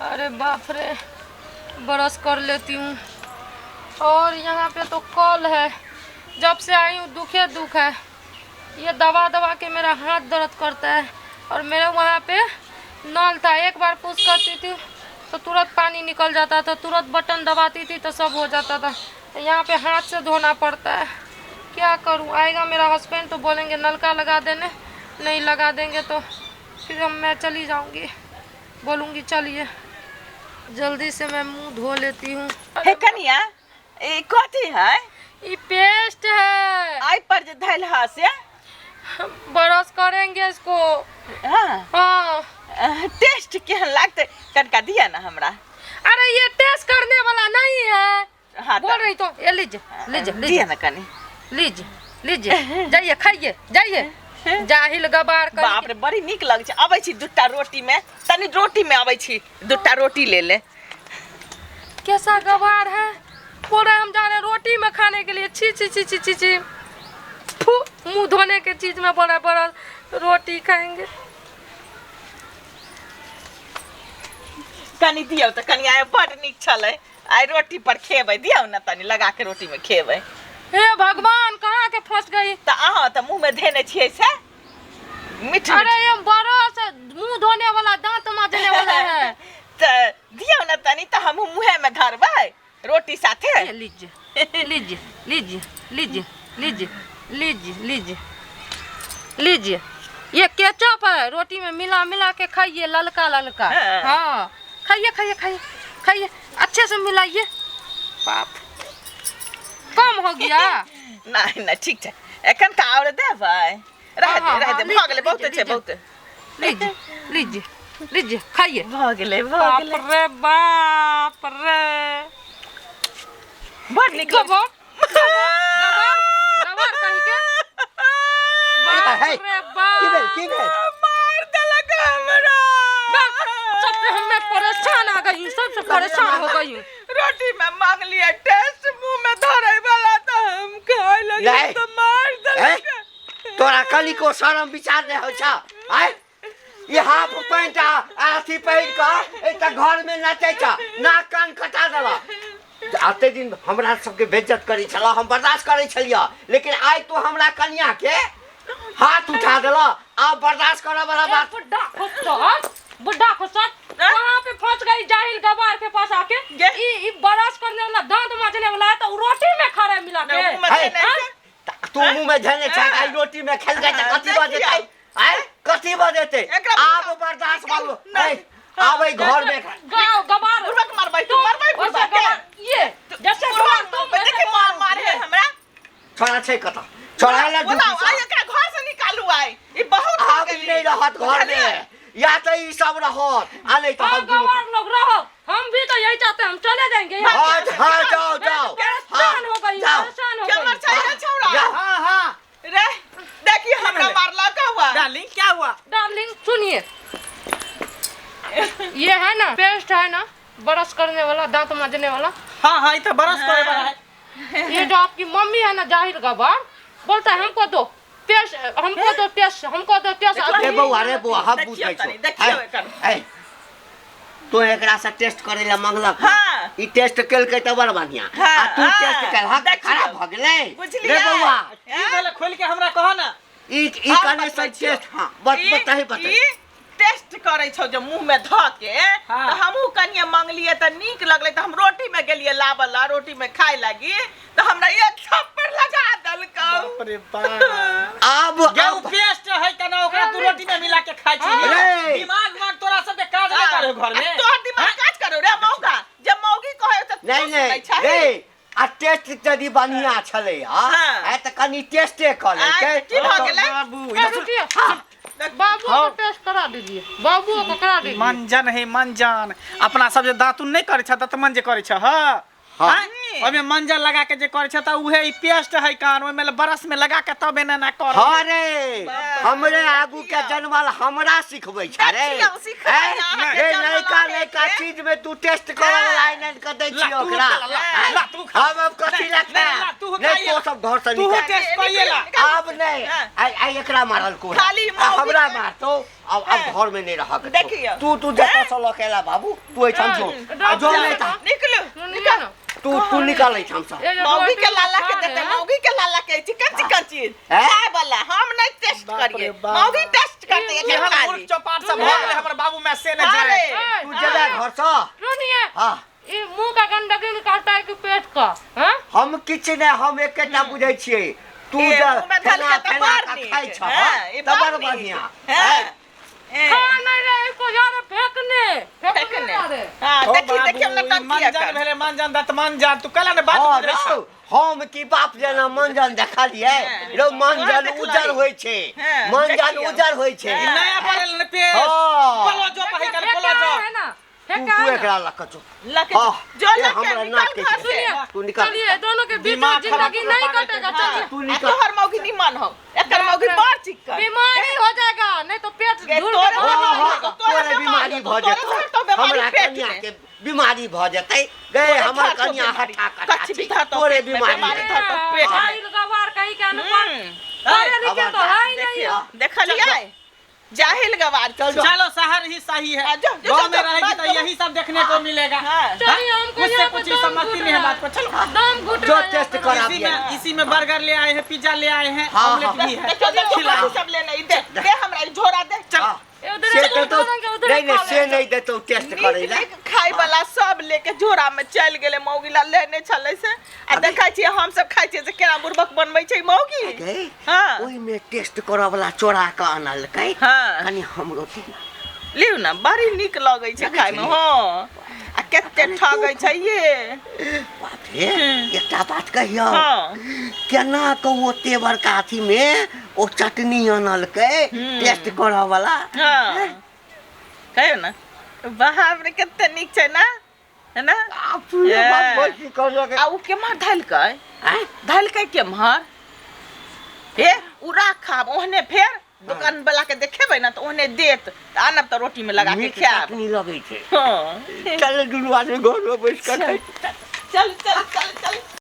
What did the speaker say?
अरे बाप रे, ब्रश कर लेती हूँ। और यहाँ पे तो कल है, जब से आई हूँ दुखे दुख है। ये दबा दबा के मेरा हाथ दर्द करता है। और मेरे वहाँ पे नल था, एक बार पुश करती थी तो तुरंत पानी निकल जाता था, तुरंत बटन दबाती थी तो सब हो जाता था। यहाँ पे हाथ से धोना पड़ता है। क्या करूँ, आएगा मेरा हस्बैंड तो बोलेंगे नलका लगा देने, नहीं लगा देंगे तो फिर हम मैं चली जाऊँगी, बोलूँगी चलिए। जल्दी से मैं मुंह धो लेती हूँ। हे कनिया, ई कथी है? ये पेस्ट है। आई पर जे धैल है से? ब्रश करेंगे इसको। हाँ। हाँ। टेस्ट केहन लागते कनका दिया ना हमरा। अरे ये टेस्ट करने वाला नहीं है। हाँ, बोल रही तो ये लीजिए, लीजिए, दिया लीजिए। ना कनी। लीजिए, लीजिए, जाइए खाइए, जाइए। जाहिल गबार कर। बाप रे, बड़ी नीक लग छै। अबै छी दूटा रोटी में, तनी रोटी में अबै छी, दूटा रोटी ले ले। कैसा गवार है, बोल रहे हम जा रहे हैं रोटी में खाने के लिए। छी छी छी छी छी छी, फू, मुंह धोने के चीज में बड़ा बड़ा रोटी खाएंगे। कनी दियौ तऽ कनी आइ बड़ नीक छलै, आइ रोटी पर खेबै, दियौ ने तनी लगा के रोटी में खेबै। हे भगवान, कहाँ के फंस गई। तऽ अहाँ तऽ मुंह में धेने छियै से मीठ। अरे ये बड़ा से मुंह धोने वाला, दांत मांजने वाला है। तऽ दियौ ने तनी, तऽ हमहूँ मुँहे में धरबै रोटी साथे। ये लीजिए, लीजिए, लीजिए, लीजिए, लीजिए, लीजिए, लीजिए, लीजिए। ये केचप है, रोटी में मिला मिला के खाइए, ललका ललका। हाँ। हाँ, खाइए, खाइए, खाइए, खाइए, अच्छे से मिलाइए। बाप, कम हो गया। नहीं नहीं, ठीक छै, एखन का और देबै, रह दे, हाँ, रह हाँ, दे, लीजिए, भऽ गेलै, बहुते लीजिए, छै, बहुते। लीजिए, लीजिए, लीजिए, खाइए। भऽ गेलै, भऽ बाप गेलै। रे बाप रे, बड़ नीक। गबर गबर गबर कहीं के, बाप हे, रे की भेल, बाप, की भेल? मार देलक हमरा। सबसे हमें परेशान आ गई हूँ, सबसे परेशान हो गई हूँ। रोटी में मांग लिया टेस्ट, मुंह में धरे वाला तो हम खाए लगे नहीं। तो मार देलक। तोरा कनिको शरम विचार नहि होइ छ? आँय, ई हाफ पैंट आ अथी पहिर कऽ एकटा घरमे नचै छ, नाक कान कटा देलक। एते दिन हमरा सबके बेज्जत करै छलऽ, हम बर्दाश्त करै छलियै, लेकिन आइ तू हमरा कनिया के हाथ उठा देलऽ, आब बर्दाश्त करऽ वाला बात। बुड्ढा खुसत, बुड्ढा खुसत, कहाँ पे फंस गई जाहिल गवार के पास आके। गे। ई ई ब्रश करने वाला, दांत मांजने वाला है तो रोटी में खा रहा है मिला के। मुंह में है। देने छै। तू मुंह में झेने छै, आइ रोटी में खेलकै तऽ कथी भऽ जेतै? आइ कथी भऽ जेतै? एकरा आब बर्दाश्त बाबू नहि। आब एहि घर में गाँव गवार बुढ़बा के मारबै, तू मारबै वैसे बुढ़बा के। गवार, ये जैसे गवार तुम वैसे देखी गवार मार मारे ये। हमरा। छोड़ा छै कतऽ? छोड़ा ले। बोलाउ आइ, एकरा घर से निकालू आइ, ई बहुत भऽ आब गेली। नहि रहत घर में, या तऽ ई सब रहत आ नहीं तो हाँ, हम दुनू। गवार लोग रहो, हम भी तो यही चाहते हैं, हम चले जाएंगे यहाँ हाँ से। हाँ, जाओ मैं तो जाओ। परेशान हो गई हूँ, जाओ। परेशान हो केमर गई। छै रे छौड़ा? जाओ। हाँ हाँ। रे देखी हमरा मारला का हुआ। डार्लिंग, क्या हुआ? डार्लिंग सुनिए, ये है ना पेस्ट है ना, ब्रश करने वाला, दांत मांजने वाला। हाँ हाँ, ये तो बरस करे वाला है। ये जो आपकी मम्मी है ना जाहिल गवार, बोलता है हमको दो टेस्ट, हमको दो टेस्ट, हमको दो टेस्ट। रे बौआ, रे बौआ, हम देखियौ बुझै तनी, छौ। देखियौ एकर। ऐ, तू एकरा से टेस्ट करे ला मंगलक? हाँ। ई टेस्ट केलकै तऽ बड़ बढ़िया। हाँ, आ तू हाँ, टेस्ट केलहक तऽ देखियौ। खराब भऽ गेलै। बुझलियै? रे बौआ, की भेलै? खोल के हमरा कह ना। ई ई हम कने से बतबै छियौ। टेस्ट, हाँ, बत बताही, बताही। ई टेस्ट करै छौ जे मुंह में धऽ के। हाँ। तऽ हमहूँ कनिये मंगलियै तऽ नीक लगलै, तऽ हम रोटी में गेलियै लाबऽ ला, रोटी में खाय लागी तऽ हमरा एक थप्पड़ लगा देलकौ। बाप रे बाप। आब गे उ आब पेस्ट है तना, ओकरा तू रोटी में मिला के खाइ छी। रे। दिमाग उमाग तोरा सबके काज नहीं करे घर में। आ तोहर दिमाग काज करो रे मौगा, जे मौगी कहै तऽ नहीं तू सुनै नहीं छही। रे, आ टेस्ट यदि बढ़िया छलै हाँ। हाँ तऽ कनि टेस्टे कऽ लेलकै। आ, की भऽ गेलै? बाबू ए, रुकिए, बाबू को टेस्ट करा दीजिए, बाबू को करा दीजिए। मंजन है मंजन, अपना सब जे दातुन नहीं करे छ, दतमन जे करे छ, हाँ हाँ। आँय? ओहिमे मंजन लगा के जे करे छ तऽ उहे ई पेस्ट है कान, ओहिमे ब्रश में लगा के तब एना एना कर। हाँ रे, हमरे आगू के जनमल हमरा सिखबै छै रे। देखियौ, सिखबै ऐं? अहाँके रे जनमल नयका अहाँके। नयका चीज में तू टेस्ट करऽ वाला आनि आनि कऽ दै ला छियै तू ओकरा। ला, ला, ला, तू खा। हम अब कथी नहीं, ला नहीं, ला, तू खाएब? नहीं खाइए। तो सब घर से तू निकल। टेस्ट कइए ला। आब नहीं, हाँ। आइ आइ एकरा मारल को खाली मौगी हमरा के- मारतो। अब हाँ। अब घर में नहीं रह के देखियौ। तू तू जतऽ से लऽ के एला बाबू, तू एहिठाम जो। आ जो नहीं तऽ निकलू। सुनिए ना। तू तू निकल एहिठाम से। ये जो मौगी रोटी के लाला के खा देते, रहे हैं, मौगी के लाला के चिकन चिकन चीज हैं? खाए वाला हम नहीं टेस्ट बाप रे करिए। बाप। मौगी टेस्ट करते हैं केहन खाली। मूर्ख चौपाट सब भऽ गेलै हमर बाबू में से नहि अरे, जाए। तू जेबे घर से। सुनिए, हाँ। ये मुंह का गंदगी निकालता है कि पेट का? हाँ? हम किछु नहि, हम एकेटा बुझै छियै, तू ए, जे मुँह में फेना धलके तऽ फेना बड़ कऽ नीक। खाइ छह हाँ, ई तऽ बड़ बड़ नीक। बढ़िआँ। हाँ, ए, खा नहीं रहे इसको, जा रहे फेंकने, फेंकने फेंकने। जा रहे। हाँ, ओ देखी बाबू, देखी हमरा ई टंकी मंजन एखन। भेलै मंजन दतमंजन, तू कहला ने बात हँ बुझै छह। रौ, हम की बाप जेना मंजन देखलियै? हाँ। रौ, मंजन तोरा देखलही। उज्जर होइ छै। हाँ, मंजन देखियौ। उज्जर होइ छै। हाँ। नया पड़ल ने पेस्ट। हँ। बोलो जो पहि कर फेंका बोलो जो। है ना, तू फेंका तू है ना। एकरा लऽ कऽ जो। लके हाँ, जो ए, लके हमरा निकल नाक के घर छै। से। सुनिए, तू निकल। चलिए, दोनों के बीच में दिमाग खराब जिंदगी करो, नहीं पागल कटेगा। के। चलिए। तू आ निकल। तोहर मौगी निमन हो, एकर मौगी बड़ चिक्कन। बीमारी हो जाएगा, नहीं तो पेट गे, धूल तोरे के हँ, भर हँ, जाएगा। तोरे तोरे बीमारी बीमारी भऽ तोरे जेतौ। धरतौ बीमारी हमरा पेट कनिया में। के बीमारी भऽ जेतै गे। तोरे हमर धरतौ कनिया बीमारी। हट्ठा कट्ठा कच्ची छै। धरतौ तोरे पेट में बीमारी बीमारी हेतौ। धरतौ पेट में। भाई गवार कहीं के अनपढ़, हम्म। पढ़े लिखे तो है ही नहीं। देखियो, देखलियै जाहिल गवार। चल जो। चलो शहर ही सही है, हाँ, जो, जो, गाँव में जो, रहेगी बात तो करो। यही सब देखने को मिलेगा। हाँ। चलिए, हमको उससे यहाँ पे कुछ दम समझती घुट नहीं है रहा बात को। चलो दम घुट जो रहा है टेस्ट यहाँ पे। करा। इसी में, इसी में बर्गर ले आए हैं, पिज्जा ले आए हैं, हाँ, ऑमलेट हाँ। भी है। देखियो, देखियो, खिलाओ। कथी सब लेने ई, दे दे हमरा ई झोरा दे। चल। हँ। ए, उधरे से दूध देतौ देंगे, उधरे नहीं नहीं, खा से लेंगे। नहीं देतौ टेस्ट करै नीक लए। नीक खाय वाला सब लेके झोरा में चलि गेलै। मौगी ला लेने छलै से, आ देखै छियै हम सब खाइ छियै से केना बुड़बक बनबै छै मौगी। गे, हाँ। ओहिमे टेस्ट करऽ वाला चोरा कऽ अनलकै। हाँ। कनि हमरो दे। लिउ ने, बड़ी नीक लगै छै लगै खायमे। छै? हँ, आ कते ठगै छै ये। बाप रे, एकटा बात कहियौ? हँ। केना कऽ ओते बड़का अथी मे ओ चटनी अनलकै टेस्ट करऽ वाला? हँ, कहियौ ने, बाप रे, कते नीक छै ने, है ना? बाप रे बाप, बड़ की कहलक। आ उ केम्हर धलकै? आँय? धलकै केम्हर? हे, उ राखब ओहने, फेर दुकान वाला के देखेबै ने तऽ ओहने देत, तऽ आनब तऽ रोटी में लगा के नीक खायब। चटनी लगै छै। हँ। चल, दुनू आदमी घर मे बैस कऽ खाइ। चल चल चल चल।